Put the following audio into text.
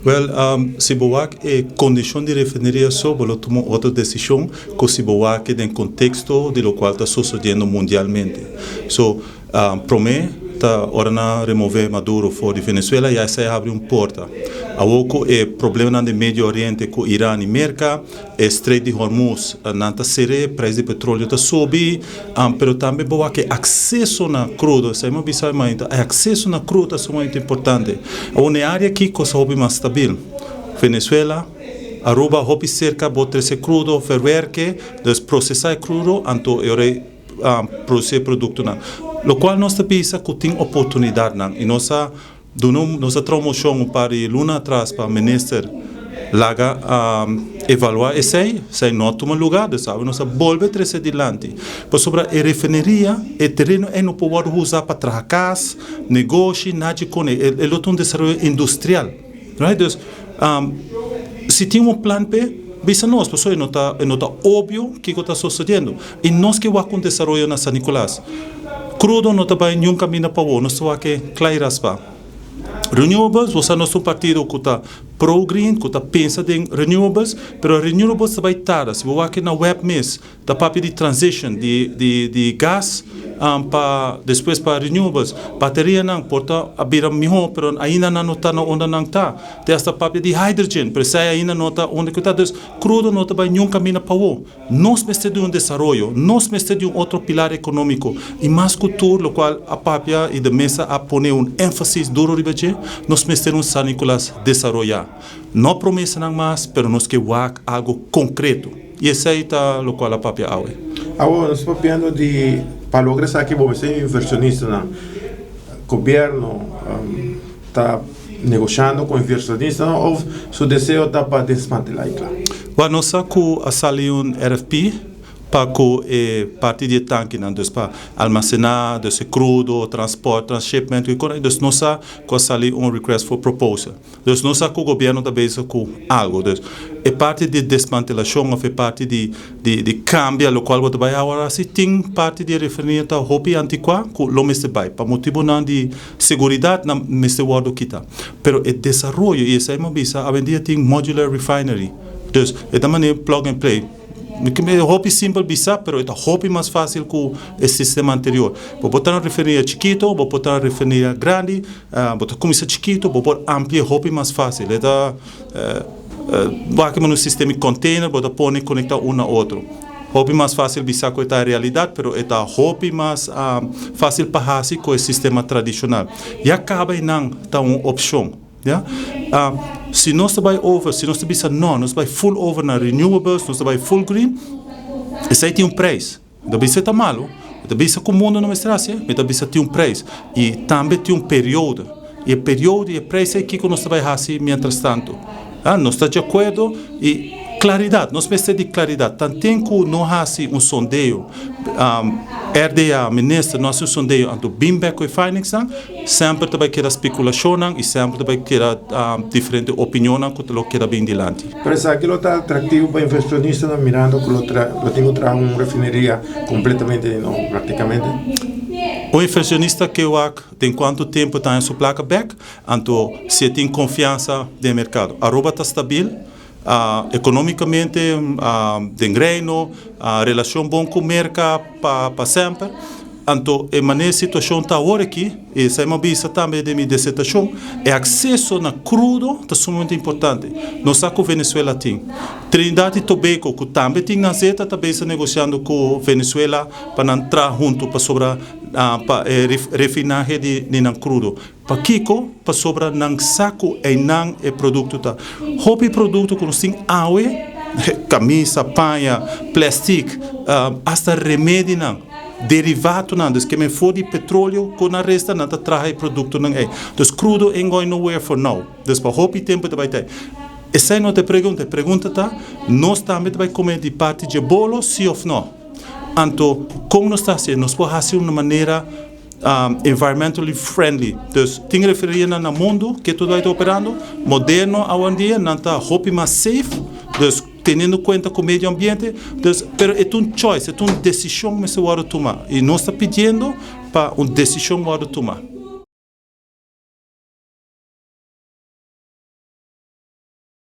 Well, si bo wak e kondishon di refineria so, bo lo tuma un otro desishon ku si bo wak den konteksto di lokual ta sosodiendo mundialmente. So, promé ta ora nan remové Maduro for di Venezuela ya esei a habri un porta. Awor ku e problemanan den Medio Oriente ku Iran i Merka, e Strait di Hormuz nan ta ser'é, prijs di petroleo ta subi, pero tambe bo wak e akseso na krudo, esei mi a bisa mainta, e akseso na krudo ta sumamente importante. Awor na e área aki kos a hopi mas stabil. Venezuela, Aruba hopi serka bo trese krudo, verwerke, dus prosesá e krudo, anto e ora ei produsí e produktonan. Lokual nos ta bisa ku tin oportunidatnan i nos a Duna un, nos a traha un mocion un par di luna atras pa minister laga evalua esey, esey no a tuma lugar, dus awe nos a bolbe trece dilanti. Pasobra e refineria, e tereno ey no por wordo usa pa traha cas, negoshi, nachi con e, e lo ta un desaroyo industrial, right? Dus, si tin un plan p'e, bisa nos, pasobra e no ta, e no ta obvio kico ta sosodiendo. Y nos ke wak un desaroyo na San Nicolas. Crudo no ta bay niun caminda pa wou, nos ta wak e cla y raspa. Renewables, bo sa nos ta un partido cu ta pro green, cu ta pensa den renewables, pero renewables ta bay tarda. Si bo wak na web mes, ta papia di transition di di di gas pa despues pa renewables. Baterianan por ta a bira miho, pero ainda nan no ta na unda nan ta. Te hasta papia di hydrogen, pero esey ainda no ta unda cu ta. Dus crudo no ta bay niun caminda pa wou. Nos mester di un desaroyo, nos mester di un otro pilar economico y mas cu tur locual a papia y de mesa a pone un enfasis duro riba dje, nos mester un San Nicolas desaroya. No promesanan mas, pero nos ke wak algo concreto y esey ta locual a papia awe. Awor nos papiando di pa logra esaki bo mester inversionistanan, gobierno ta negoshando ku invershonistanan òf su deseo ta pa desmantelá i kla? Wak nos sa ku a sali un RFP pa ku e parti di e tankinan, dus pa almasená, dus e krudo, transport, transshipment, dus nos sa ku a sali un request for proposal. Dus nos sa ku gobièrnu ta bezig ku algu. Dus e parti di desmantelashon òf e parti di di kambia lokual bo ta bai awor hasi, tin parti di e refineria ta hopi antikuá ku lo mester bai pa motibunan di Seguridad nan mester wordo kita. Pero e desaroyo, y esey mi a bisa, awendia tin modular refinery. Dus, e ta manera plug and play. Mi ke e hopi simpel bisa, pero e ta hopi mas facil cu e sistema anterior. Bo por traha un refineria chikito, bo por traha un refineria grandi, bo ta cuminsa chikito, bo por amplia hopi mas facil. E ta wak un sistema di container, bo ta pone conecta un na otro. Hopi mas fásil bisa ku e ta realidat, pero e ta hopi mas fásil pa hasi ku e sistema tradishonal. Ya kaba einan ta un opshon, ya. Si nos ta bai over, si nos ta bisa no, nos bai full over na renewables, nos ta bai full green, esei tin un preis. Mi ta bisa e ta malu, mi ta bisa ku mundu no mester hasi, mi ta bisa tin un preis i tambe tin un periodo. I e periodo i e preis ei kiko nos ta bai hasi mientras tantu? Nos ta di akuerdo i klaridat, nos mester di klaridat. Tanten ku no hasi un sondeo, RDA, minister no hasi un sondeo anto bin bek ku e findingsnan, semper ta bai keda spekulashonnan i semper ta bai keda diferente opinionnan ku lo keda bin dilanti. Pero esaki lo ta atraktivo pa invershonistanan mirando ku lo lo tin ku traha un refineria kompletamente di nobo praktikamente? Un invershonista ke wak den kuantu tempu ta haña su plaka bek, anto si e tin konfiansa den e merkado. Aruba ta stabil ekonomikamente, den Reino, relashon bon ku Merka pa semper. Anto e manera e situashon ta awor aki, i esei mi a bisa tambe den mi disertashon, e akseso na krudo ta sumamente importante. Nos sa ku Venezuela tin. Trinidad i Tobago ku tambe tin nan zeta ta bezig negosiando ku Venezuela pa nan traha huntu pasobra pa e refinahe di nan krudo. Pakiko? Pasobra nan sa ku einan e produkto ta. Hopi produkto ku nos tin awe, kamisa, paña, plèstik, asta remedinan, derivatonan, dus ke men for di petroleo ku nan resta nan ta traha e produktonan ei. Dus krudo ain't going nowhere for now. Dus pa hopi tempu ta bai ta ei. Esei no ta e pregunta. E pregunta ta, nos tambe ta bai kome di parti dje bolo, si òf no? Anto, kon nos ta hasi? Nos por hasi un manera environmentally friendly. Dus tin refineria na mundu ke tur ta operando, moderno awendia, nan ta hopi mas safe, dus teniendo kuenta ku medio ambiente, dus pero e ta un choice, e ta un desishon mester wòrdu tuma i nos ta pidiendo pa un desishon wòrdu tuma.